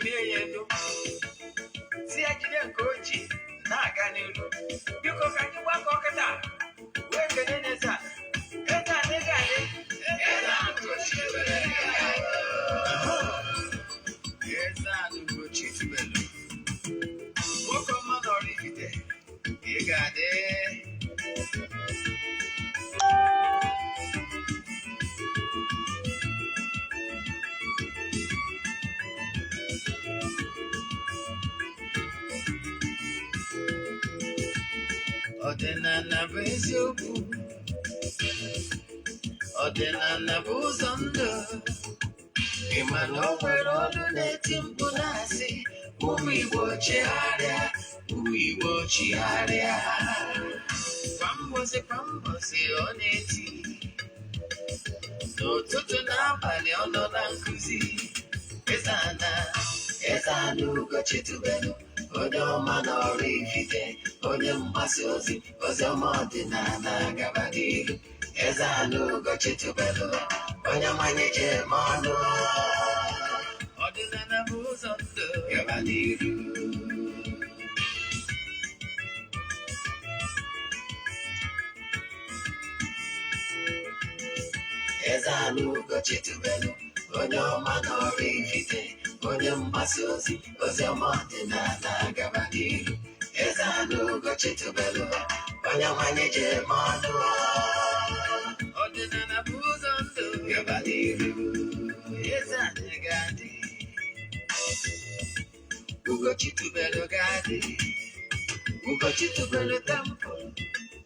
Bulie ya elu, si ya jide nke o ji na-aga n'ilu. Biko, ka anyị gbakọ kịta wee kene n'eze a. Eze a ga-adị. Eze a Ugochi tubelu. Eze a Ugochi tubelu, nwoke ọma na Oraifite, ị ga-adị. Ọdịnala bụ eziokwu, ọdịnala bụ ụzọ ndụ. Ị ma na o nwere olu na-eti mkpu na-asị, "Ụmụ Igbo, chigharịa, ụmụ Igbo, chigharịa." Kwa mbọsị kwa mbọsị ọ na-eti, n'ụtụtụ na abalị ọ nọ na nkụzi. Eze ana, Eze ana Ugochi tubelu, onye ọma na Oraifite, onye mgbasa ozi ozi ọma ọdịnala, gaba n'ilu. Eze ana Ugochi tubelu, onye mmanya ji eme ọnụ. Ọdịnala bụ ụzọ ndụ, gaba n'iru. Eze ana Ugochi tubelu, onye ọma na Oraifite, onye mgbasa ozi ozi ọma ọdịnala, gaba n'iru. Eze ana Ugochi tubelu, onye nwanyị ji eme ọnụ. Ọdịnala bụ ụzọ ndụ, gaba n'iru. Eze anyị ga-adị, Ugochi tubelu ga-adị, Ugochi tubelu temple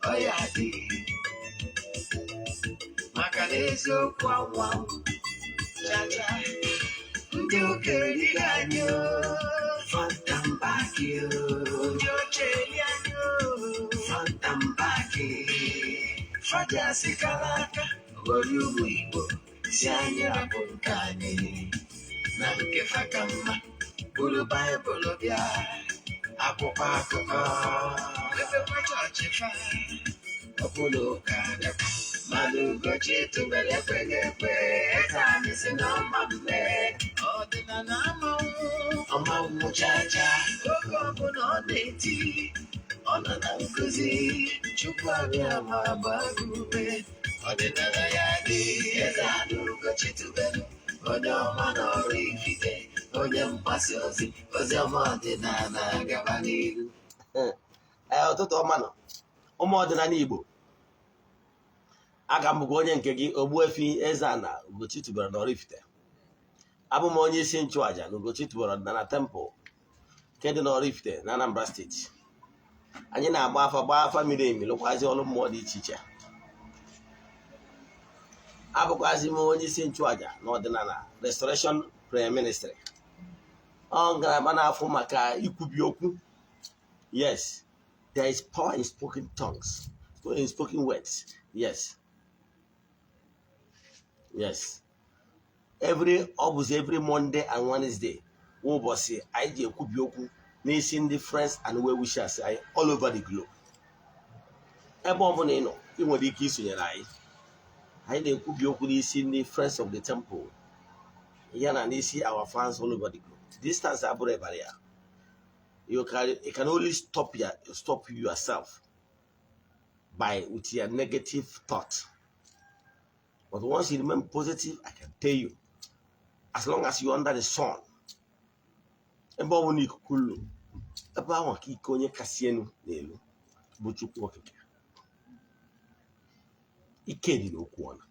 ọ ya dị, maka na eziokwu anwụ anwụ chacha. Ndị ụka erighị anyị o, front and back o. Ndị oche eri anyị o, front and back. Faji asịkala aka ghọrọ ụmụ Igbo, si anyị rapụ nke anyị na nke fa ka mma. Buru Baịbụl bịa, akwụkwọ akụkọ, mepekwa chọọchị fa, ọbụla ụka bịakwa. Mana Ugochi tubelu ekweghị ekwe. Eze anyị si na ọma mme, ọdịnala amanwụ ọmanwụ chacha. Oge ọbụla ọ na-eti, ọ nọ na nkụzi. Chukwu abịa ma gbaa gị ume, ọdịnala ya dị. Eze ana Ugochi tubelu, onye ọma na Oraifite, onye mgbasa ozi ozi ọma ọdịnala, gaba n'ihu. Ee, ụtụtụ ọma nọ, ụmụ ọdịnala Igbo. Aga m bụkwa onye nke gị, Ogbuefi Eze-Ana Ugochi tubelu na Oraifite. Abụ m onye isi nchụaja na Ugochi tubelu ọdịnala temple nke dị n'Oraifite na Anambra Steeti. Anyị na-agba afa, gbaa afa miri emi, lụkwazi ọrụ mmụọ dị iche iche. Abụkwazi m onye isi nchụaja na ọdịnala Restoration Prayer Ministry, ọ ngalaba na-afụ maka ikwubi okwu. Yes, there is power in spoken tongues, in spoken words. Yes, every, ọ bụzi every Monday and Wednesday kwa ụbọchị anyị ji ekwubi okwu n'isi ndị friends and well wishers anyị all over the globe. Ebe ọ bụla ị nọ, ị nwere ike isonyere anyị. Anyị na-ekwubi okwu n'isi ndị friends of the temple ya na n'isi our fans all over the globe. Distance abụrụ a barrier. You can only stop yourself by with your negative thought, but once you remain positive, I can tell you, as long as you're under the sun, ebe ọ bụla ikuku lu, ebe ahụ ka ike onye kasị elu n'elu bụ Chukwu Okike. Ike dị n'okwu ọna,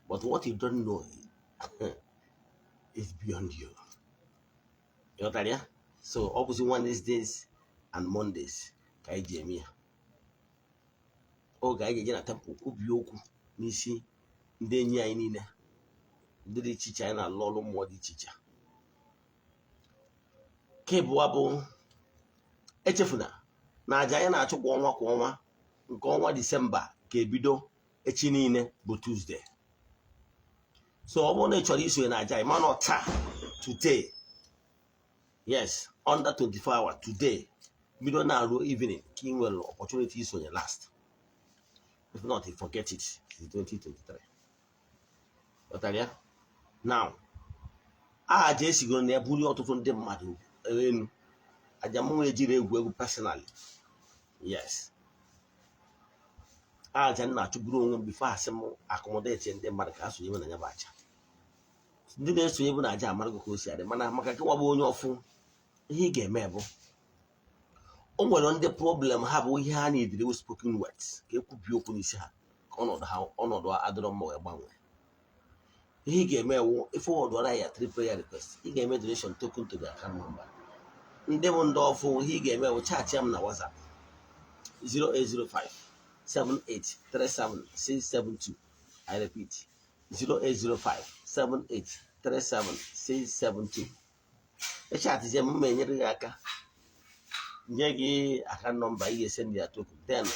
but what you don't know is beyond you. Ịghọtara ya? So ọ bụzi Wednesdays and Mondays ka anyị ji eme ya, oge anyị ga-eje na temple kwubie okwu n'isi ndị enyi anyị niile, ndị dị iche iche anyị na-alụ ọrụ mmụọ dị iche iche. Nke ịbụọ bụ, echefuna na aja anyị na-achụ kwa ọnwa kwa ọnwa, nke ọnwa Disemba ga-ebido echi niile bụ Tuesday. So ọ bụrụ na ị chọrọ isonye na aja anyị, mana taa, today, yes, under 24 hours today, bido na-arụ evening, ka ị nwere opportunity isonye last. If not, you forget it. It's 2023. Ghọtara ya? Now, Aja esigoro na ya bulie ọtụtụ ndị mmadụ elu. Aja mụnwa ejiri egwu egwu personally. Yes, aja m na-achụburu onwe m before asị m accommodate ndị mmadụ ka ha sonye na ya bụ aja. Ndị na-esonye bụ na aja amarago ka o si adị. Mana maka gịnwa bụ onye ọfụ, ihe ị ga-eme bụ, o nwere ndị problem ha bụ ihe ha na-ediri spoken words, ka ekwubi okwu n'isi ha ka ọnọdụ ha, ọnọdụ adịrọ mma wee gbanwee. Ihe ị ga-eme wụ ịforwardara ya three prayer request. Ị ga-eme donation token to the account number. Ndị bụ ndị ọfụ, ihe ị ga-eme wụ chat m na WhatsApp 0805 7837 672. I repeat, 0805 7837 672. Ịchatizie m, ma enyere gị aka nye gị account number ị ga-esend ya token, then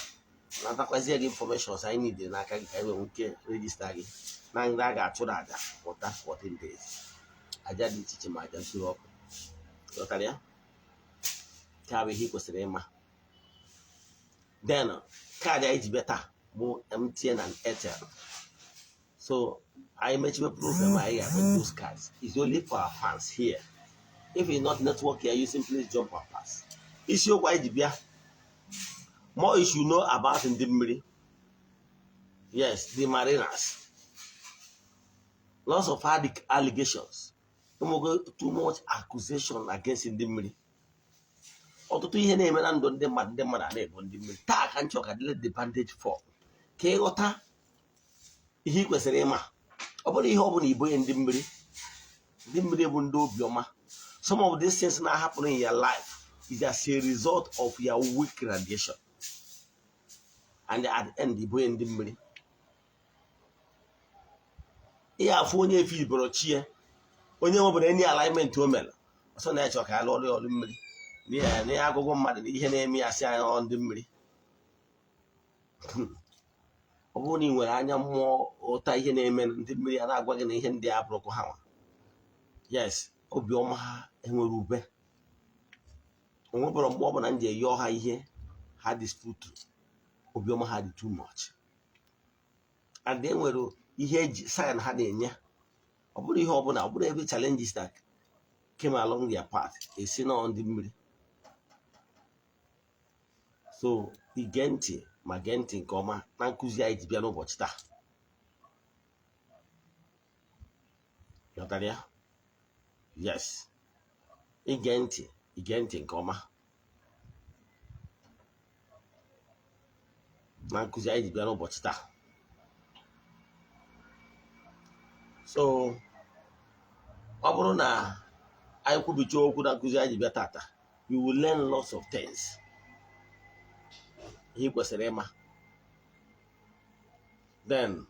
natakwazie gị information anyị niile n'aka gị ka anyị nwee ike register gị na ndị a ga-achụrụ aja for that 14 days, aja dị iche iche ma aja nsure ọkụ. Ghọtara ya? Nke a bụ ihe ị kwesịrị ịma. Then kaadị anyị ji bịa taa bụ MTN and Airtel. So anyị mechibe program, anyị ga-akpọ those cards. It's only for our fans here. If it's not network you are using, please jump and pass. Isiokwu anyị ji bịa, more you should know about ndị mmiri. Yes, the mariners. Lots of allegations, ụmụgo, too much accusation against ndị mmiri. Ọtụtụ ihe na-eme na ndụ ndị mmadụ, ndị mmadụ a na-ebo ndị mmiri. Taa ka nchọ ka let the bandage fall, ka ịghọta ihe ị kwesịrị ịma. Ọ bụrụ ihe ọ bụla ibonye ndị mmiri, ndị mmiri bụ ndị obiọma. Some of these things na happen in your life is as a result of your weak radiation, and at the end ibonye ndị mmiri. Ihe afụ onye efe iboro chie, onye nwebụrụ any alignment o mere ọsọ na ya chọrọ ka a lụọrọ ya ọrụ mmiri n'ihe agụgụ mmadụ na ihe na-eme ya, sị anya ọ ndị mmiri. Ọ bụrụ na ị nwere anya mmụọ ụta ihe na-eme ndị mmiri, a na-agwa gị na ihe ndị a bụrụkwa ha nwa. Yes, obiọma ha enwere ube. Onwebụrụ mgbe ọ bụla m ji eyọọ ha ihe ha dispute. Obiọma ha dị too much, and e nwere ihe eji sign ha na-enye. Ọ bụrụ ihe ọbụla, ọ bụrụ ebe challenges that came along their path, esi nọ ndị mmiri. So ige ntị ma gee ntị nke ọma na nkụzi anyị ji bịa n'ụbọchị taa. Ghọtara ya? Yes, ige ntị, ige ntị nke ọma na nkụzi anyị ji bịa n'ụbọchị taa. So ọ bụrụ na anyị kwubicha okwu na nkụzi anyị ji bịa tata, you will learn lots of things ihe ị kwesịrị ịma. Then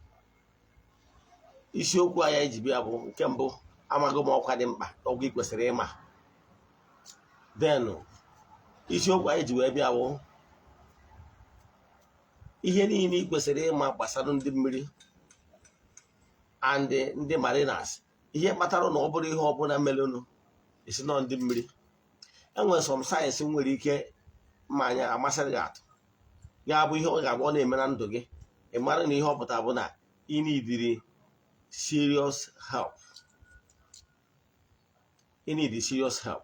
isiokwu anyị ji bịa bụ nke mbụ, amaghị m ọkwa dị mkpa ọgwụ ị kwesịrị ịma. Then isiokwu anyị ji wee bịa bụ ihe niile ị kwesịrị ịma gbasara ndị mmiri and ndị mariners, ihe kpatara na ọ bụrụ ihe ọbụla merenụ esi nọ ndị mmiri. Enwere some signs nwere ike ma anya amasịrị gị atụ ya bụ ihe ọ ga-abụ ọ na-eme na ndụ gị, ị mara na ihe ọ pụtara bụ na ị neediri serious help. Ị need serious help.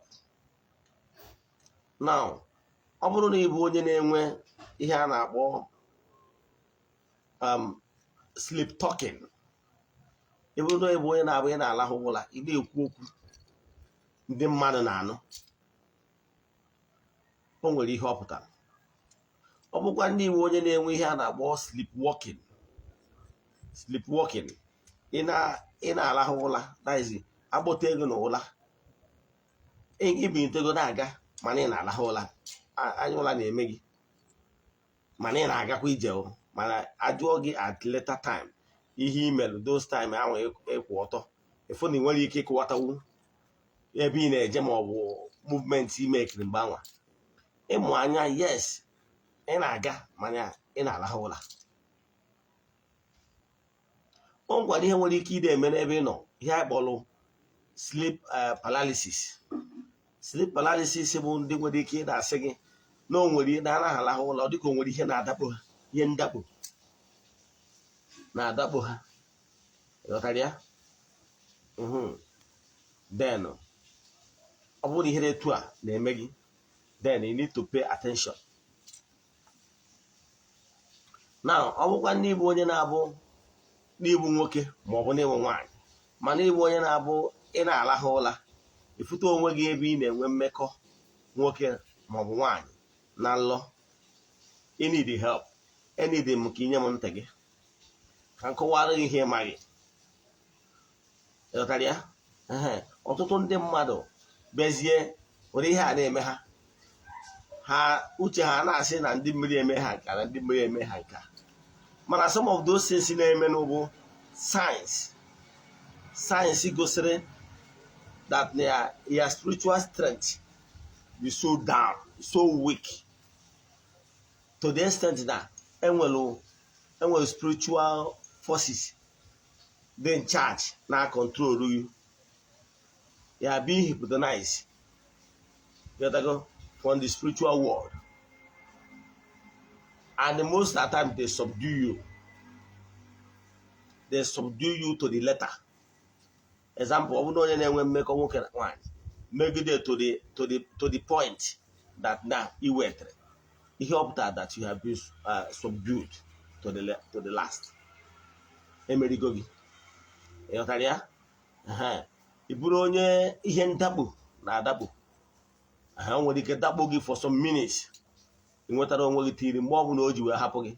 Now, ọ bụrụ na ị bụ onye na-enwe ihe a na-akpọ sleep talking, ị bụrụ na ị bụ onye na-abụ ị na-alahụ ụra, ị na-ekwu okwu ndị mmadụ na-anụ, o nwere ihe ọ pụtara. Ọ bụkwa ndị iwu onye na-enwe ihe a na-akpọ sleepwalking. Sleepwalking, ị na-alahụ ụra, that is, agbọta ego na ụra, ibilitego na-aga, mana ị na-alahụ ụra, anya ụra na-eme gị, mana ị na-agakwa ije o. Mana ajụọ gị at later time ihe imelụ those time ahụ ịkwụ ọtọ, ịfụ na ị nwere ike ịkụwatawu ebe ị na-eje ma ọ bụ movement imekiri mgbe anwa ịmụ anya. Yes, ị na-aga, mana ị na-alahụ ụra. O nwekwara ihe nwere ike ide eme n'ebe ị nọ, ihe a kpọrọ sleep paralysis. Sleep paralysis bụ ndị nwere ike ị na-asị gị na o nwere na anaghị alahụ ụra, ọ dịka o nwere ihe na-adakpo ha, ihe ndakpo na-adakpo ha. Ghọtara ya? Then ọ bụrụ na ihe dị etu a na-eme gị, then you need to pay attention. Now, ọ bụkwa ndị ịbụ onye na-abụ n'ịbụ nwoke ma ọ bụ n'ịbụ nwaanyị, mana ịbụ onye na-abụ ị na-alahụ ụla, ịfụta onwe gị ebe ị na-enwe mmekọ nwoke ma ọ bụ nwaanyị na nlọ, ị need help. I need m ka inye m ntị gị ka m kọwara gị ihe ịmaghị. Ịghọtara ya? Ehe, ọtụtụ ndị mmadụ bịazie were ihe a na-eme ha, ha uche ha na-asị na ndị mmiri eme ha nka, na ndị mmiri eme ha nka. Mana some of those things na-eme n'ụbụ signs, signs gosiri that their spiritual strength is so down, so weak, to the extent that enwere spiritual forces dị in charge na control you. You are being hypnotized, you go from the spiritual world, and most of the time they subdue you, they subdue you to the letter. Example, ọ bụrụ na onye na-enwe mmekọ nwoke na nwaanyị megide to the point that now i wetere ihe ọ pụtara that you have been subdued to the last, emerigo gị. Ịghọtara ya? Ehe. Ị bụrụ onye ihe ndakpo na-adakpo ha, nwere ike dakpo gị for some minutes, ị nwetara onwe gị tiri mgbe ọbụla o ji wee hapụ gị,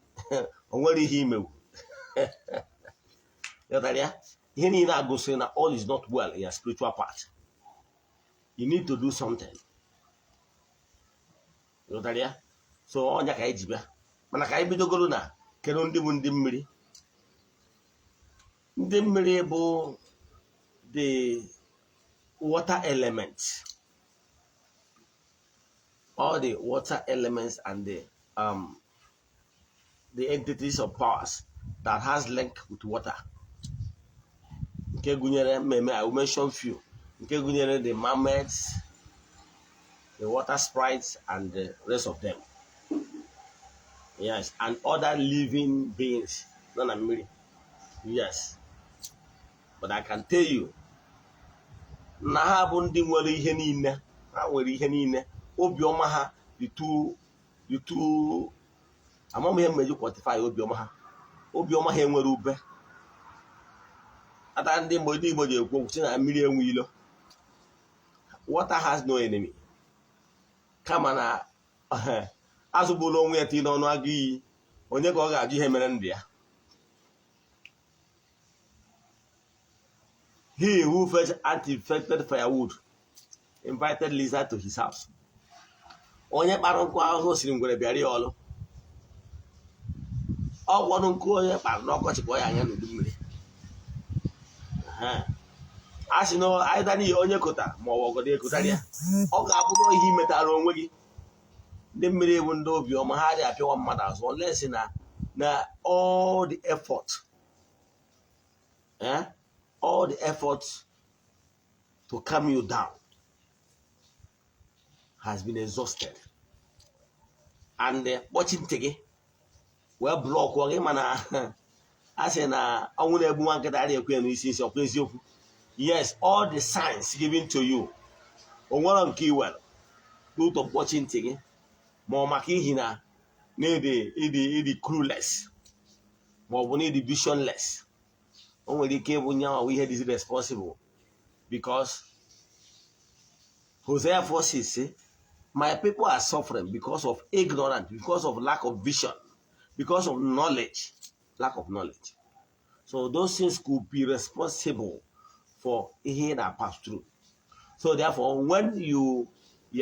o nwere ihe imewu. Ịghọtara ya? Ihe niile a gosiri na all is not well in your spiritual part. You need to do something. Ịghọtara ya? So ọnya ka anyị ji bịa, mana ka anyị bidogoro na kedu ndị bụ ndị mmiri. Ndị mmiri bụ the water element, all the water elements and the entities of powers that has link with water, nke gụnyere mmemme, I will mention few, nke gụnyere the mermaids, the water sprites and the rest of them, yes, and other living beings nọ na mmiri. Yes, but I can tell you na ha bụ ndị nwere ihe niile. Ha nwere ihe niile. Obiọma ha dị too, dị too, amaghị ihe mmeji quantify obiọma ha. Obiọma ha enwere ube ata. Ndị mgbe ndị Igbo ji ekwu okwu sị na mmiri enwe ilo. Water has no enemy, kama na azụgbula onwe ya tinye n'ọnụ agụ iyi. Onye ka ọ ga-ajụ ihe mere ndụ ya? He who fetched anti-infected firewood invited lizard to his house. Onye kpara nkụ ahụhụ siri ngwere bịara ya ọlụ. Ọgwọnụ nkụ onye kpara n'ọkọchị ka ọ ya anya n'udu mmiri. A sị na aịda n'ihi onye kotara ma ọ bụ ọgọdọ ekotara ya, ọ ga-abụ na ihe imetara onwe gị. Ndị mmiri bụ ndị obiọma. Ha adịghị apịawa mmadụ azụ unless na all the effort, all the effort to calm you down has been exhausted and kpọchi ntị gị wee block gị. Mana a sị na ọnwụ na-egbu nwa nkịta adịghị ekwe ya n'isi isi. Ọkwa eziokwu? Yes, all the signs given to you, o nwere nke iwere n'ụtọ mkpọchi ntị gị, ma ọ maka ihi na ịdị ịdị ịdị clueless, ma ọ bụ na ịdị visionless. O nwere ike ịbụ nyanwa ihe dịzi responsible, because Hosea 4:6 say, "My people are suffering because of ignorance, because of lack of vision, because of knowledge, lack of knowledge." So those things could be responsible for ihe na pass through. So therefore, when you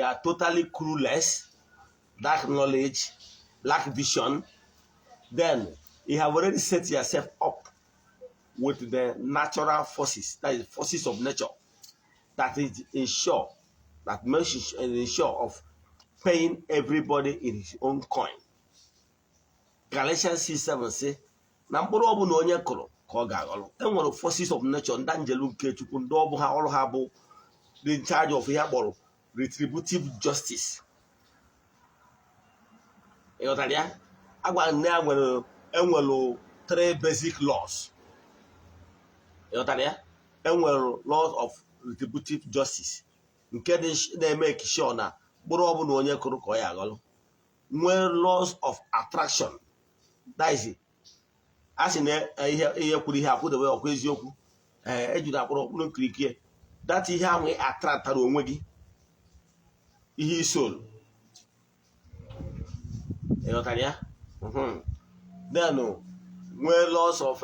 are totally clueless, lack knowledge, lack vision, then you have already set yourself up with the natural forces, that is, forces of nature, that is ensure that makes ensure of paying everybody in his own coin. Galatians 6:7 say, na mkpụrụ ọbụla onye kụrụ ka ọ ga-aghọrọ. E nwere forces of nature, ndị njelu nke Chukwu, ndị ọ bụ ha ọrụ ha bụ dị in charge of ihe a kpọrọ retributive justice. Ị ghọtara ya? Agwa nne ya nwere, enwere three basic laws. Ị ghọtara ya? Enwere laws of retributive justice, nke dị na-eme sure na mkpụrụ ọbụla onye kụrụ ka ọ ya aghọrọ. Nwee laws of attraction, that is, a sị na ihe ihe kwuru ihe akwụdobe ọkwa eziokwu. Ee, ejuru akpụrụ ọkpụrụ nkirikie that ihe ahụ ị attractara onwe gị, ihe isolu, ịghọtara ya? Then nwee laws of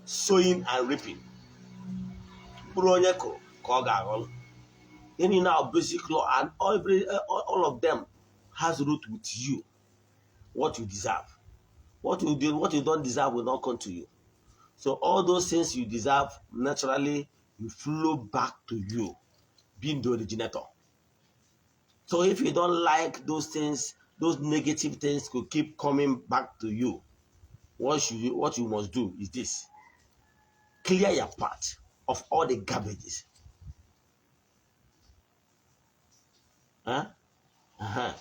sowing and reaping. Mkpụrụ onye kụrụ ka ọ ga-aghọrọ. Ihe niile are basic law, and all of them has root with you. What you deserve, what you do, what you don't deserve will not come to you. So all those things you deserve naturally will flow back to you, being the originator. So if you don't like those things, those negative things could keep coming back to you, what you must do is this: clear your path of all the garbages. Huh? Uh-huh.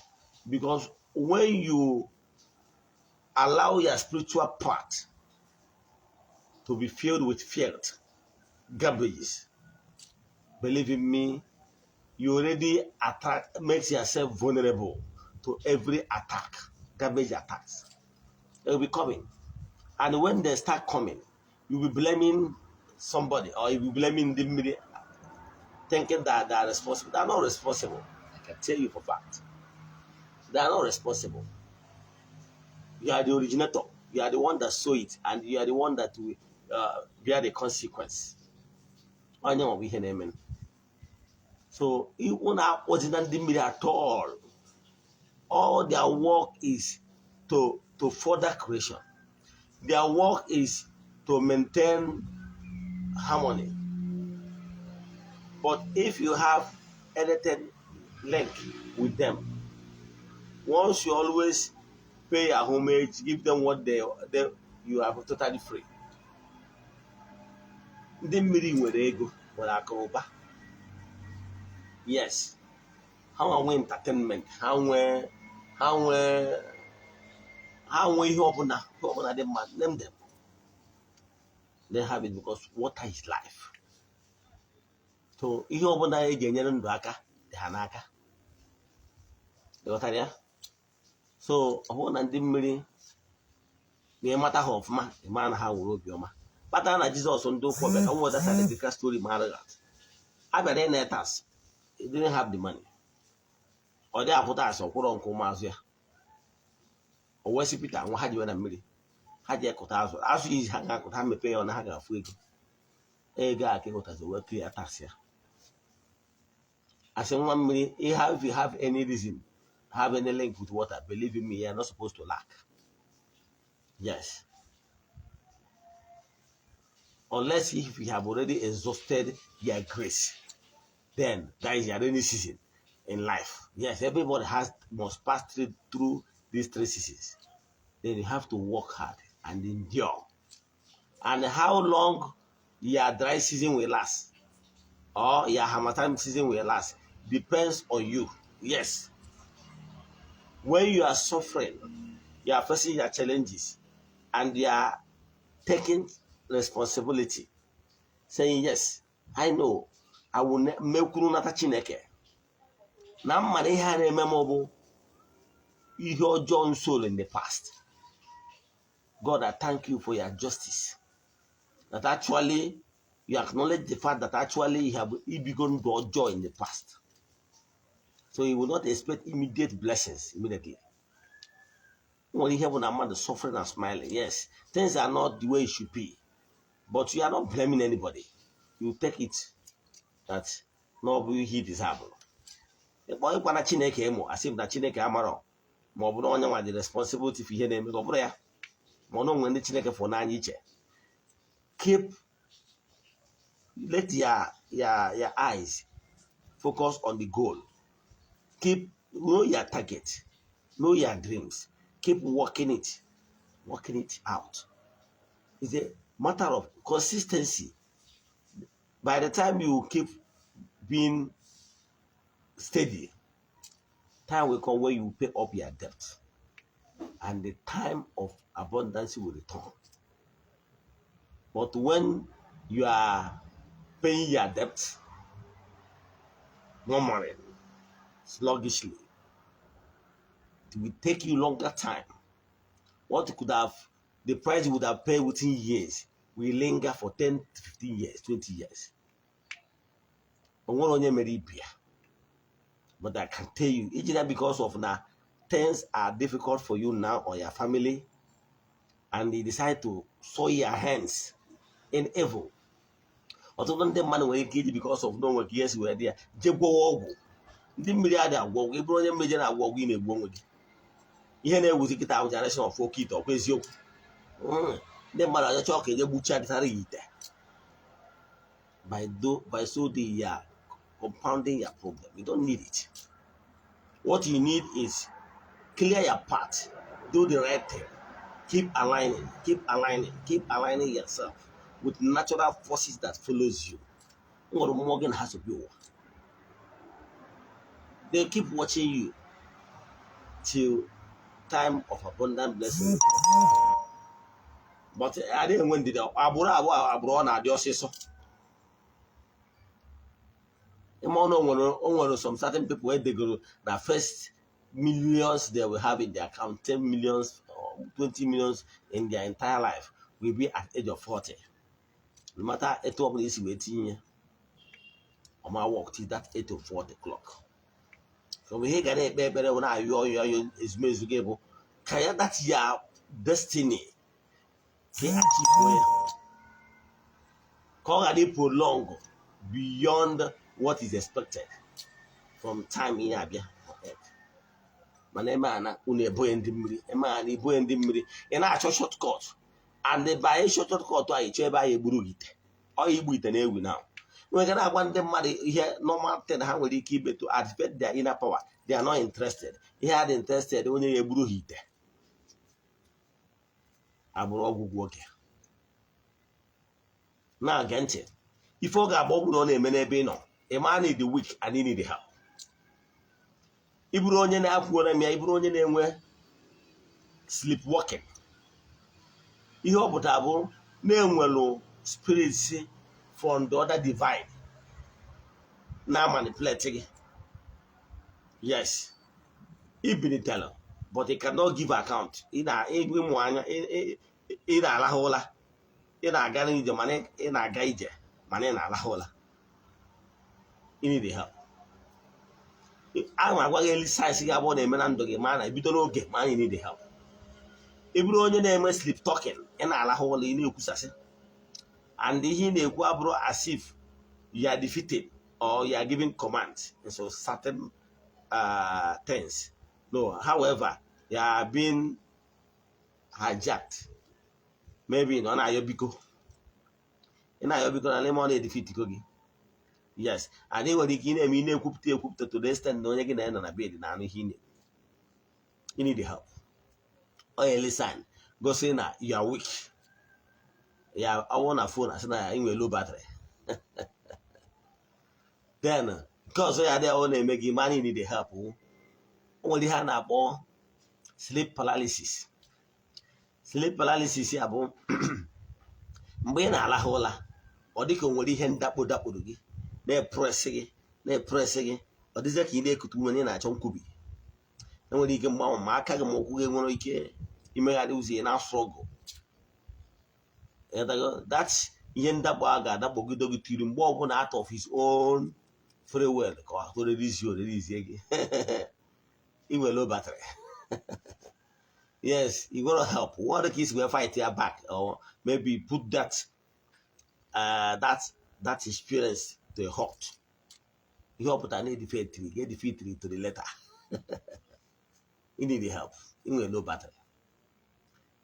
Because when you allow your spiritual path to be filled with filth, garbages, believe in me, you already attract, makes yourself vulnerable to every attack, garbage attacks. They will be coming. And when they start coming, you'll be blaming somebody or you'll be blaming the media, thinking that they are responsible. They are not responsible. I can tell you for fact. They are not responsible. You are the originator. You are the one that saw it, and you are the one that will bear the consequence. Onye nwa bụ ihe na-eme. So ịkwụ na-akpọzina ndị mmiri at all. All their work is to further creation. Their work is to maintain harmony. But if you have anything link with them, once you always pay your homage, give them what they, you are totally free. Ndị mmiri nwere ego, nwere akụ na ụba. Yes, ha nwe entertainment, ha nwee ihe ọbụla dị mma. Name them, they have it, because water is life. So ihe ọbụla eji enyere ndụ aka dị ha n'aka. Ịghọtara ya? So ọ bụrụ na ndị mmiri na ịmata ha ọfụma, ịmara na ha nwere obiọma, kpatara na Jizọs, ndị ụkwụ ọbịa ka m nweta biblical story mara that a bịara ịna tax. He didn't have the money. Ọ dị akwụta asị ọkwụrọ nke ụmụazụ ya. O wee sị Pita nwa ha jiwe na mmiri, ha ji ekụta azụ, azụ izi ha ga-akụta, ha mepee ya ọ na ha ga-afụ ego. Ego a ka ịhụtazi wee clear tax ya. Asị nwa mmiri, if you have any reason, have any link with water, believe in me, you are not supposed to lack. Yes, unless if you have already exhausted your grace, then that is your rainy season in life. Yes, everybody has must pass through these three seasons. Then you have to work hard and endure. And how long your dry season will last or your harmattan season will last depends on you. Yes. When you are suffering, you are facing your challenges, and you are taking responsibility, saying, "Yes, I know, I will mekwuru nata Chineke. Na mma na ihe a na-eme m bụ ihe ọjọọ nso in the past. God, I thank you for your justice. That actually you acknowledge the fact that actually you have ibigo ndụ ọjọọ in the past." So you will not expect immediate blessings immediately. Nwere ihe bụ na mmadụ suffering and smiling. Yes, things are not the way it should be. But you are not blaming anybody. You take it that na ọ bụ ihe i deserve. Ịkpọ ịkwana Chineke ịmụ asị m na Chineke amarọ, ma ọ bụ na onye nwa dị responsibility for ihe na-eme ka ọ bụrụ ya, ma ọ na onwe ndị Chineke fụrụ n'anya iche. Keep, let your eyes focus on the goal. Keep, know your target, know your dreams. Keep working it out. It's a matter of consistency. By the time you keep being steady, time will come when you pay up your debt, and the time of abundance will return. But when you are paying your debt, Murmuring sluggishly. It will take you longer time. What could have, the price you would have paid within years will linger for 10 to 15 years, 20 years. O nwere onye mere ibe ya. But I can tell you, ijina because of now, things are difficult for you now or your family, and they decide to soil your hands in evil. Ọtụtụ ndị mmadụ nwere ike iji because of n'onwe ka ihe si wee dị ya jee gwọwa ọgwụ. Ndị mmiri adịghị agwọ ọgwụ. Ị bụrụ onye mmiri na-agwọ ọgwụ, ị na-egbu onwe gị. Ihe na-ewuzi kịta ahụ, generation of oke ite, ọkwa eziokwu? Ndị mmadụ achọchọ ka eje gbuchaa dịtara ya ite. By so doing, you are compounding your problem. You don't need it. What you need is clear your path, do the right thing, keep aligning, keep aligning, keep aligning yourself with natural forces that follows you. Nwere mmụọ gị na ha so bi ụwa. They keep watching you till time of abundant blessing will come. But adịghị enwe ndidi. Agbụrụ abụọ agbụrụ ọ na-adị ọsịsọ. Ịma ọnụ o nwere some certain people edegoro na first millions they will have in their account, 10 millions or 20 millions in their entire life, will be at age of 40. No matter etu ọbụla isi wee tinye, ọma work till that age of 40 clock. So ihe ị ga na-ekpe ekpere bụ na-ayọ ọyọ ọyọ ezumezu gị bụ ka ya that your destiny ka ị achieve ya, ka ọ ghara prolong beyond what is expected from time ihe abịa on earth. Mana eme ana unu eboghị ndị mmiri, eme ana iboghị ndị mmiri, ị na-achọ shortcut, and by shortcut ahụ ịchọ ebe ahụ egburu gị ite. Ọ igbu ite na-ewu na nwere ike na-agwa ndị mmadụ ihe normal thing ha nwere ike ibe to activate their inner power. They are not interested. Ihe ha dị interested, onye ya egburu ha ite agbụrụ ọgwụgwụ oge na-age ntị. Ife ọ ga-agba ọgwụ na ọ na-eme n'ebe ị nọ, ị maa na ịdị weak and you need help. Ị bụrụ onye na-akwuola m ya, ị bụrụ onye na-enwe sleepwalking, ihe ọ pụtara bụ na-enwelu spirits from the other divine na manipulate gị. Yes, ibilitelu, but you cannot give account. Ị na-ịmụ anya, ị na-alahụ ụla, ị na-aga n'ije, mana ị na-aga ije, mana ị na-alahụ ụla. You need help. A ma agwa gị early signs gị abụọ na-eme na ndụ gị, ma na ebido n'oge ma anyị need help. Ị bụrụ onye na-eme sleep talking, ị na-alahụ ụla, ị na-ekwusasị, and ihe ị na-ekwu abụrụ as if you are defeated or you are giving commands in some certain things. No, however, you are being hijacked. Maybe na ọ na-ayọ biko, ị na-ayọ biko na n'ime ọ na-edefeat gị. Yes, and ị nwere ike ị na-eme, ị na-ekwupụta ekwupụta to the extent na onye gị na ya nọ na bed na-anụ ihe ị na-ekwu. You need help. Ọ early sign gosi na you are weak. Ya ọwụ na phone asị na ya ị nwere low battery. Then nke ọzọ ya dị ọ na-eme gị ma need help, o nwere ihe a na-akpọ sleep paralysis. Sleep paralysis ya bụ mgbe ị na-alahụ ụla, ọ dịka o nwere ihe ndakpo dakporo gị, na-epress gị, na-epress gị. Ọ dịzie ka ị na-ekute ume na ị na-achọ nkwubi. Enwere ike mgbanwe ma aka gị ma ụkwụ gị nwere ike imegharị ụzọ, ị na-struggle. That ihe ndakpo a ga-adakpọgide gị tiri mgbe ọbụla out of his own free will ka ọ release, o release gị. Ị nwere low battery. Yes, you gotta help. What ka isi wee fight ya back or maybe put that experience to a halt. Ihe ọ pụtara na edefeatiri gị, edefeatiri to the letter. You need help. Ị nwere low battery.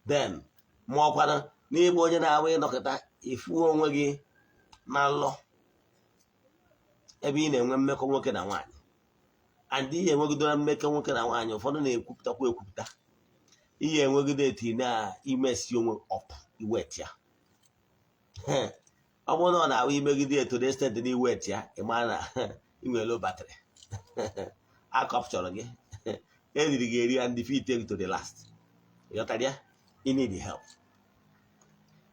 Then ma ọkwana n'ịbụ onye na-awụ ịnọkọta ifu onwe gị na nlọ ebe ị na-enwe mmekọ nwoke na nwaanyị, and ihe enwegidora mmekọ nwoke na nwaanyị, ụfọdụ na-ekwupụtakwa ekwupụta ihe enwegide eti na imesi onwe up iwet ya. Ọ bụrụ na ọ na-awụ imegide eto the extent na iwet ya, ị mara na ị nwere low battery. A kọpchọrọ gị, eriri gị eri and defeat gị to the last. Ịghọtara ya? You need help.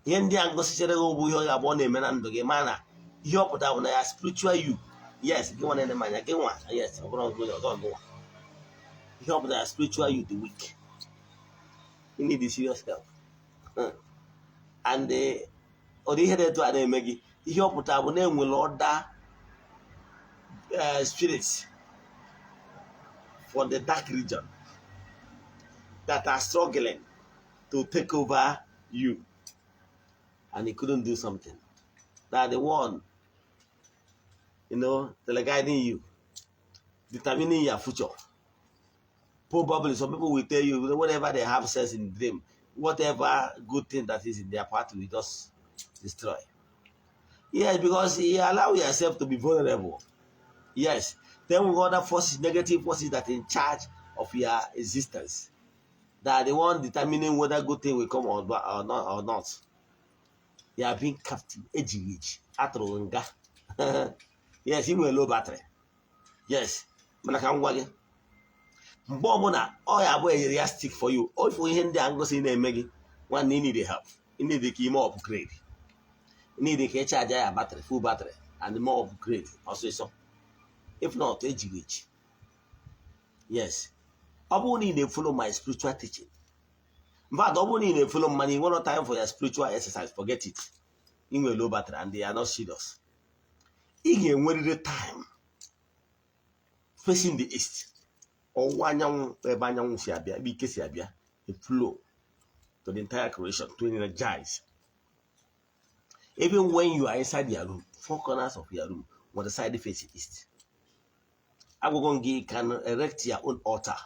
Ihe ndị a ngosichere gị bụ ihe ọ ga-abụ ọ na-eme na ndụ gị, ma na ihe ọ pụtara bụ na ya spiritual you Yes, gị nwa na-ene m anya, gị nwa. Yes, ọ bụrụ gị ọzọ, gị nwa. Ihe ọ bụla spiritual, you dị weak, you need serious help. And ọ dị ihe dị etu a na-eme gị, ihe ọ pụtara bụ na enwere other spirits for the dark region that are struggling to take over you, and he couldn't do something. That the one teleguiding you, determining your future. Probably some people will tell you whenever they have sex in dream, whatever good thing that is in their path will just destroy. Yes, because you allow yourself to be vulnerable. Yes. Then we got other forces, negative forces that in charge of your existence. That are the one determining whether good thing will come or not. You are being captive. Ejighị eji. Atụrụ nga. Yes, ị nwere low battery. Yes. Mana ka m gwa gị, mgbe ọbụla ọ ya abụ enyere ya stick for you, ofu ihe ndị a ngosi na-eme gị, nwanne, you need help. You need ka ime upgrade. You need ka ị charge ya battery, full battery, and more upgrade ọsịsọ. If not, ejighị eji. Yes. Ọ bụrụ na ị na-follow my spiritual teaching, in fact, ọ bụrụ na ị na-follow mmanya, ị nwere time for your spiritual exercise, forget it. Ị nwere low battery and they are not serious. Ị ga-enwerịrị time facing the east, ọwụwa anyanwụ, ebe anyanwụ si abịa, ebe ike si abịa, a flow to the entire creation to energize. Even when you are inside your room, four corners of your room on the side facing east. Agwụgwọ gị can erect your own altar.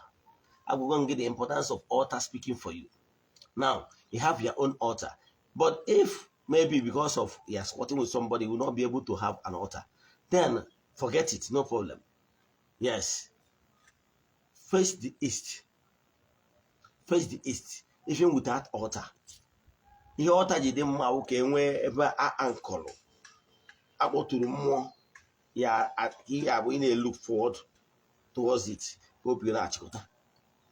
Agwụgwọ gị the importance of altar speaking for you. Now you have your own altar, but if maybe because of you are squatting with somebody, you will not be able to have an altar, then forget it, no problem. Yes, face the east, face the east, even without altar. Ihe altar ji dị mma wụ ka e nwee ebe a ankọrọ akpọtụrụ mmụọ ya, ihe abụ ị na-look forward towards it, ka obi na-achịkọta.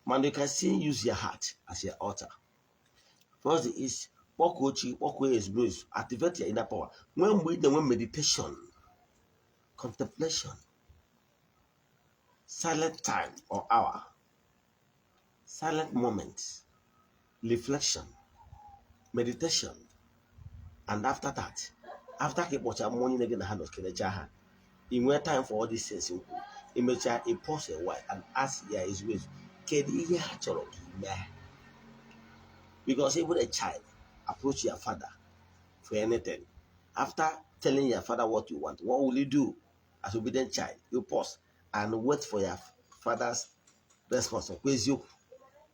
Mana you can still use your heart as your altar. First the east, kpọkuo chi, kpọkuo ezumezu, activate your inner power. Nwee mgbe ị na-enwe meditation, contemplation, silent time or hour, silent moment, reflection, meditation, and after that, after ka ịkpọcha mmụọ niile gị na ha nọ, kelechaa ha, ị nwee time for all these things m kwuru. Imechaa, ị pause a while and ask ya ezumezu kedu ihe ha chọrọ ka ị mee, because even a child approach your father for anything, after telling your father what you want, what will you do as obedient child? You pause and wait for your father's response. Ọkwa eziokwu?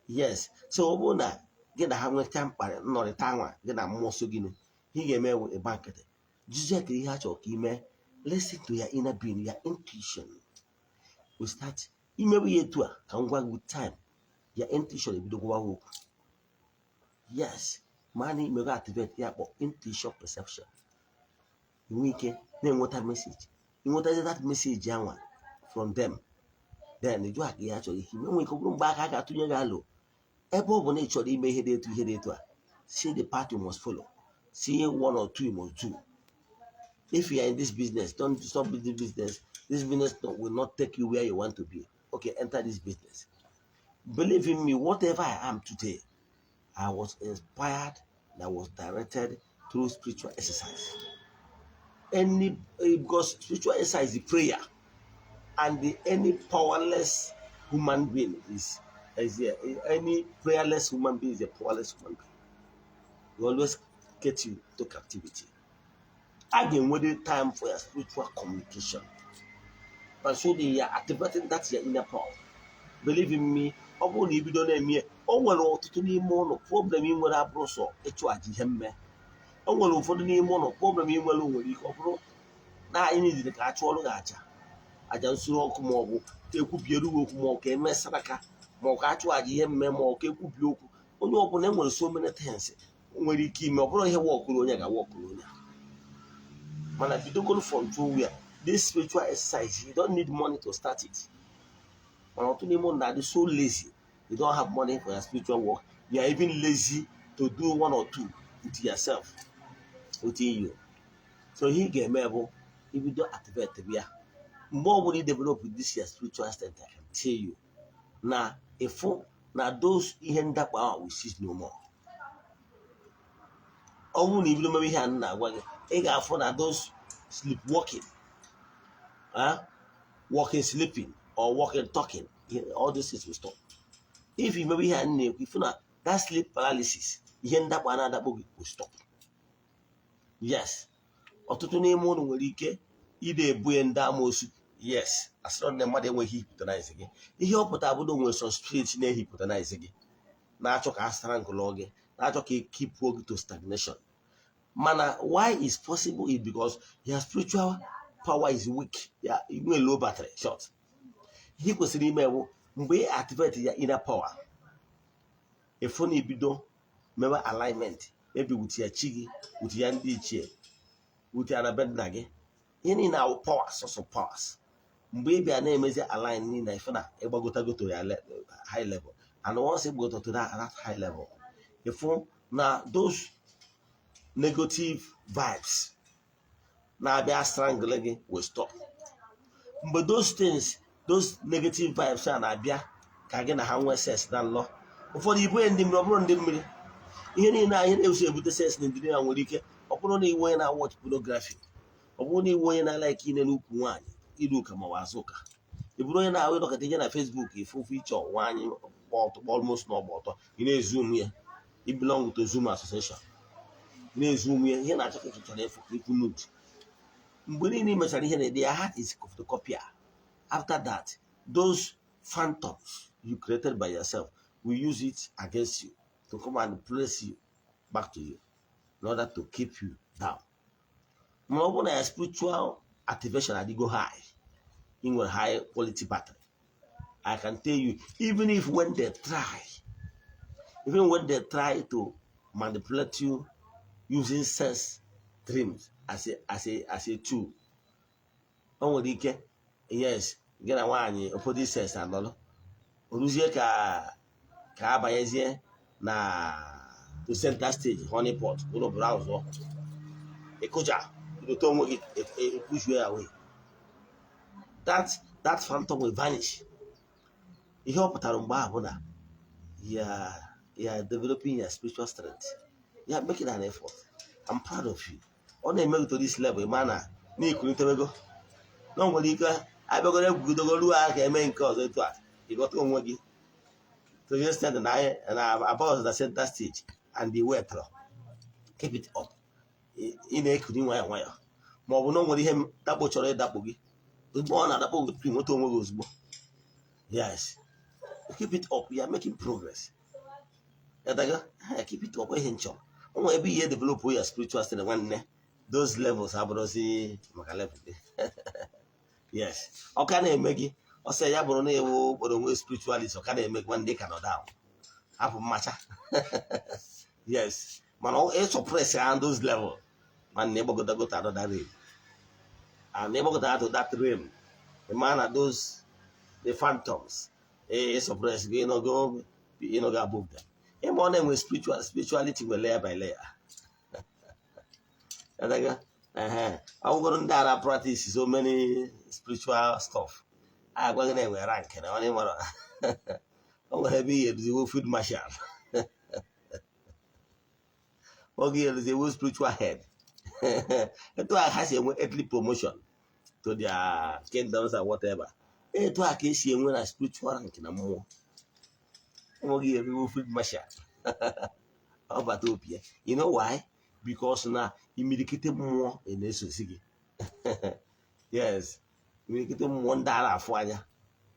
Yes. So ọ bụrụ na gị na ha nweta mkparị nnọrịta nwa gị na mmụọ so gịnị ihe ị ga-eme bụ ịgba nkịtị jụzie ka ihe ha chọrọ ka ime. Listen to your inner being, your intuition will start imewe ya etu a. Ka m gwa gị, with time, your intuition ebido gwa gị okwu. Yes, ma na imego activate ya kpọ intuition, perception, inwe ike na-enweta message. Inwetazi that message anwa from them, then ịjụ aka ihe a chọrọ ike ime. Nwere ike ọ bụrụ mgbe aka a ga-atụnye gị alụ, ebe ọ bụ na ị chọrọ ime ihe dị etu, ihe dị etu a, see the path you must follow, see one or two you must do. If you are in this business, don't stop this business. This business will not take you where you want to be. Okay, enter this business. Believe in me, whatever I am today, I was inspired and I was directed through spiritual exercise. Any because spiritual exercise is prayer, and any powerless human being is any prayerless human being is a powerless human being. We always get you to captivity. A ga-enwere time for your spiritual communication. But so they are activating that your inner power. Believe in me, ọ bụrụ na ibido na-eme ya, o nwere ọtụtụ n'ime ụlọ problem ị nwere abụrụ sọ ịchụ aja ihe mme. O nwere ụfọdụ n'ime ụlọ problem ị nwere nwere ike ọ bụrụ na anyị nidiri ka a chụọrọ gị aja, aja nsure ọkụ, ma ọ bụ ka ekwubiere gị okwu, ma ọ ka eme saraka, ma ọ ka achụ aja ihe mme, ma ọ ka ekwubi okwu. Onye ọbụla enwere so many things nwere ike ime. Ọ bụrụ ihe wọkụrụ onye ga-awọkụrụ onye, mana bidogoro from somewhere. This spiritual exercise, you don't need money to start it. Mana ọtụtụ n'ime ụnụ na-adị so lazy. You don't have money for your spiritual work. You are even lazy to do one or two with yourself, within you. So ihe ị ga-eme bụ ibido activate ya. Mgbe ọ bụla i develop this your spiritual strength, I can tell you na ịfụ na those ihe ndakpo ahụ will cease no more. Ọ bụrụ na ibido mebe ihe a m na-agwa gị, ị ga-afụ na those sleepwalking, walking sleeping or walking talking, all these things will stop. If you mebe ihe a m na-ekwu, ịfụ na that sleep paralysis, ihe ndakpo a na-adakpo gị, will stop. Yes, ọtụtụ n'ime ụnụ nwere ike ide ebu ya ndị amoosu. Yes, asịrọ na mmadụ enweghị hypnotize gị. Ihe ọ pụtara bụ na o nwere some spirit na-ehypnotize gị, na-achọ ka a strangle gị, na-achọ ka e keep gị to stagnation. Mana why is possible is because your spiritual power is weak. Ya nwee low battery short. Ihe ị kwesịrị ime bụ, mgbe ị activate ya inner power, ịfụ na ibido mewe alignment, maybe with ya chi gị, with ya ndị ichie, with ya na be nna gị, ihe niile awụ powers, source of powers. Mgbe ị bịa na-emezi align niile, ịfụ na ịgbagotago to ya high level, and once ị gbagoto to that high level, ịfụ na those negative vibes na-abịa strangle gị will stop. Mgbe those things, those negative vibes a na-abịa ka gị na ha nwee sex na nlọ, ụfọdụ ibu ya ndị mmiri, ọ bụrụ ndị mmiri, ihe niile a, ihe na-eso ebute sex na ndị ya nwere ike ọ bụrụ na iwe onye na-watch pornography, ọ bụrụ na iwe onye na-alike ine n'ukwu nwaanyị, iru ụka ma ọ bụ azụ ụka, ị bụrụ onye na-ahụ ịnọkọta ije na Facebook ifufe ịchọ nwaanyị gba ọtọ, almost na ọgba ọtọ, ị na-ezoom ya, ị belong to Zoom association, ị na-ezoom ya, ihe na-achọ ka ị chọrọ ịfụ ka ikwu nude. Mgbe niile ị mechara ihe na-ede ya, heart is photocopia. After that, those phantoms you created by yourself will use it against you to come and place you back to you in order to keep you down. Ma ọ bụrụ na ya spiritual activation adịgo high, ị nwere high quality battery, I can tell you, even when they try to manipulate you using sex dreams as a tool, o nwere ike, yes, gị na nwaanyị ụfọdụ sex anọlụ, o ruzie ka abanyezie na to center stage, honey pot, ụlọ browse, ịkụja idote onwe gị, push you away, that phantom will vanish. Ihe ọ pụtara mgbe ahụ bụ na you are developing your spiritual strength. You are making an effort. I'm proud of you. Ọ na-eme gị to this level, ma na n'ikulitewego na o nwere ike abịagoro egwugidogo ruo aka eme nke ọzọ etu a, ịghọta onwe gị to the extent na anyị na about the center stage and the way tọrọ. Keep it up. Ị na-ekuri nwayọ nwayọ, ma ọ bụ na o nwere ihe dakpo chọrọ ịdakpo gị, ozugbo ọ na-adakpo gị tupu ị nweta onwe gị ozugbo. Yes, keep it up. You are making progress. Yadaga, keep it up. Ihe nchọ o nwere ebe ihe develop your spiritual state, nwanne, those levels abụrụzi maka level gị. Yes, ọ ka na-eme gị ọsọ ya bụrụ na ewu kpọrọ onwe spiritualist, ọ ka na-eme gị, nwanne, ka nọ down, hapụ mmacha. Yes, mana ị suppress ya those level, nwanne, ịgbagotago to another realm, and ịgbagota to that realm, ị ma na those the phantoms ị suppress gị, ịnọgo above them. Ịma ọ na-enwe spirituality nwere layer by layer. Yadaga? Ehe, ọ bụgoro ndị ara practice so many spiritual stuff, a agwaghị na enwe rank na ọ nwere, o nwere ebe ihe eruziwo field marshal, oge eruziwo spiritual head. Etu a ha si enwe earthly promotion to their kingdoms and whatever, etu a ka esi enwe na spiritual rank na mmụọ. Enweghị eruwo field marshal, ọ bata opi ya. You know why? Because na imirikiti mmụọ na-esozi gị. Yes, imirikiti mmụọ ndị a na-afụ anya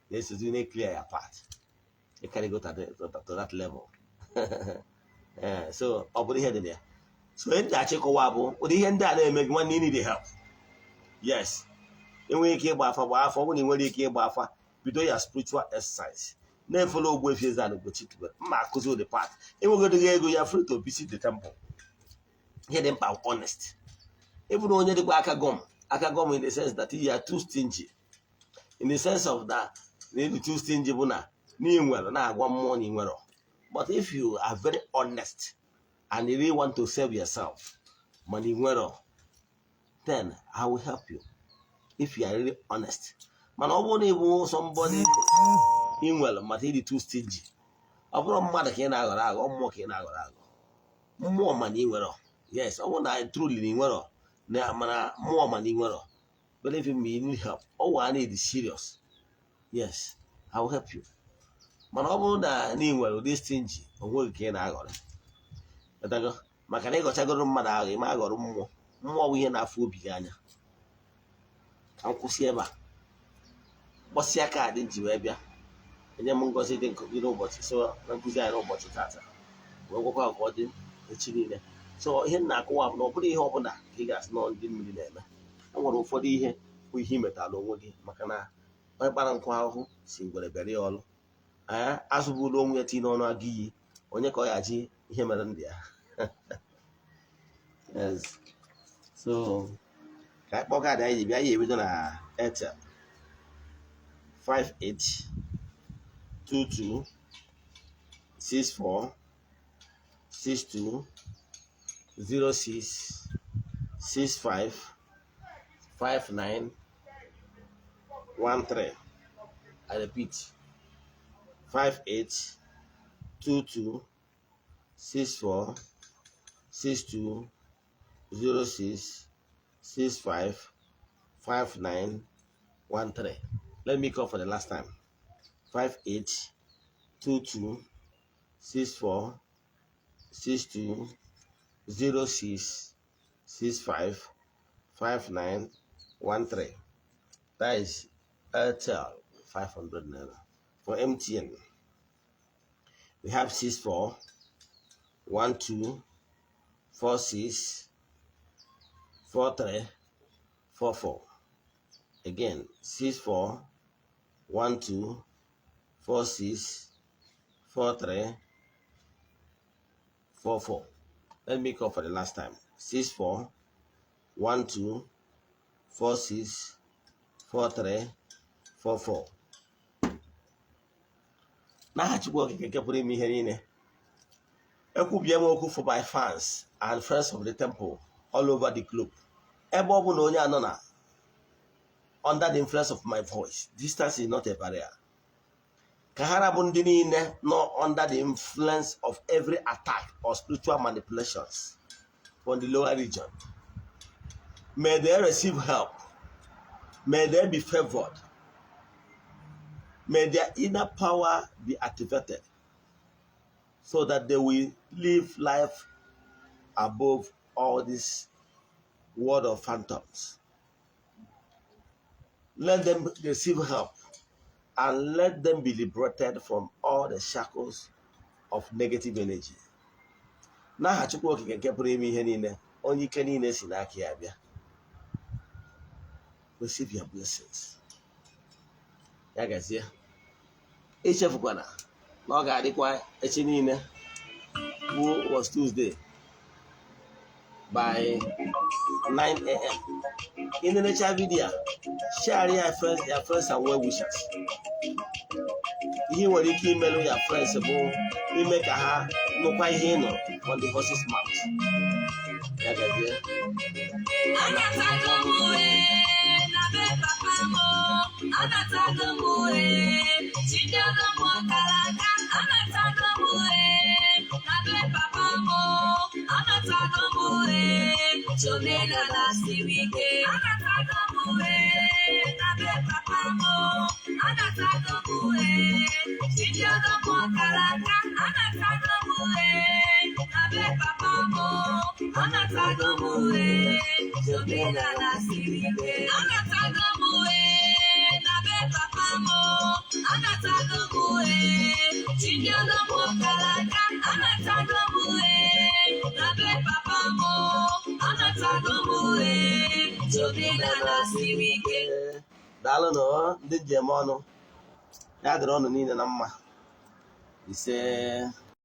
na-esozi, na-clear ya path. You carry go to that level. So ọ bụrụ ihe dị na ya, so ihe ndị achịkọwa bụ ụdị ihe ndị a na-eme gị, nwanne, you need help. Yes, enweghị ike ịgba afa, gba afa. Ọ bụrụ na ị nwere ike ịgba afa, bido ya spiritual exercise, na-efollow Ogbuefi Eze-Ana Ugochi tubelu mma akụzi ụdị part. Enwegodoghị ego ya, free to visit the temple. Ihe dị mkpa, honest, ịbụrụ onye dịkwa aka gọm aka gọm, in the sense that you are too stingy, in the sense of that na ịdị too stingy bụ na ị nwere na-agwa mmụọ na ị nwere. But if you are very honest and you really want to save yourself, mana ị nwere, then I will help you. If you are really honest. Mana ọ bụrụ na ị bụ somebody ị nwere mata ịdị too stingy, ọ bụrụ mmadụ ka ị na-aghọrọ aghọ, mmụọ ka ị na-aghọrọ aghọ. Mmụọ ma na ị nwere, yes, ọ bụrụ na truly na ị nwere na, mana mmụọ ma na ị nwere. Believe me, you need help. Ọ wụ a need serious. Yes, I will help you. Mana ọ bụrụ na ị nwere ụdị stingy, onweghị ka ị na-aghọrọ. Ghọtago? Maka na ịghọchagoro mmadụ aghọ, ị ma aghọrọ mmụọ. Mmụọ bụ ihe na-afụ obi gị anya. Ka m kwụsị ebe a. Kpọsịa kaadị nji wee bịa enye m ngozi dị nkụzi n'ụbọchị, so na nkụzi anyị n'ụbọchị tata, wee gwakwa ka ọ dị echi niile. So ihe m na-akụwa bụ na ọ bụrụ ihe ọbụla ka ị ga-asị na ndị mmiri na-eme. E nwere ụfọdụ ihe bụ ihe imetala onwe gị, maka na onye kpara nkụ ahụhụ si ngwere bịara ya ọlụ. Ee, azụbụla onwe ya tinye n'ọnụ agụ iyi, onye ka ọ ya ji ihe mere ndị ya. Yes, so ka anyị kpọọ kaadị anyị ji bịa. Ya ebido na Airtel: 58 22 64 62 06 65 59 13. I repeat, 58 22 64 62 06 65 59 13. Let me call for the last time: 58 22 64 62 06 65 59 13. That is Airtel, 500 naira. For MTN, we have 64 12 46 43 44. Again, 64 12 46 43 44. Let me call for the last time: 64 12 46 43 44. N'aha Chukwu Okike nke pụrụ ime ihe niile, ekwubie m okwu for my fans and friends of the temple all over the globe. Ebe ọ bụ na onye anọ na under the influence of my voice, distance is not a barrier. Ka ha rabụ ndị niile nọ under the influence of every attack or spiritual manipulations from the lower region, may they receive help, may they be favored, may their inner power be activated so that they will live life above all this world of phantoms. Let them receive help and let them be liberated from all the shackles of negative energy. N'aha Chukwu Okike nke pụrụ ime ihe niile, onye ike niile si n'aka ya bịa, receive your blessings. Ya gazie. Echefukwana na ọ ga-adịkwa echi niile bụ was Tuesday by 9 a.m. Ị na-enecha video a, share ya friends, your friends and well wishers. Ihe ị nwere ike imelụ ya friends bụ ime ka ha nụkwa ihe ị nụrụ from the horse's mouth. Ya gazie. Anatago m uwe na be papa m. Anatago m uwe Chidiogo m ọkara aka. Anatago m uwe na be papa m. Anatago m uwe Chomenala siri ike. Anatago m uwe na be papa m. Anatago m uwe Chidiogo m ọkara aka. Anatago m uwe na be papa m. Anatago m uwe Chomenala siri ike. Anatago m uwe na be papa m. Anatago m uwe Chidiogo m ọkara aka. Anatago m uwe na be papa m. Anatago m uwe Chomenala siri ike. Daalụ nụ, ndị njem ọnụ. Ya dịrị ọnụ niile na mma. Ise.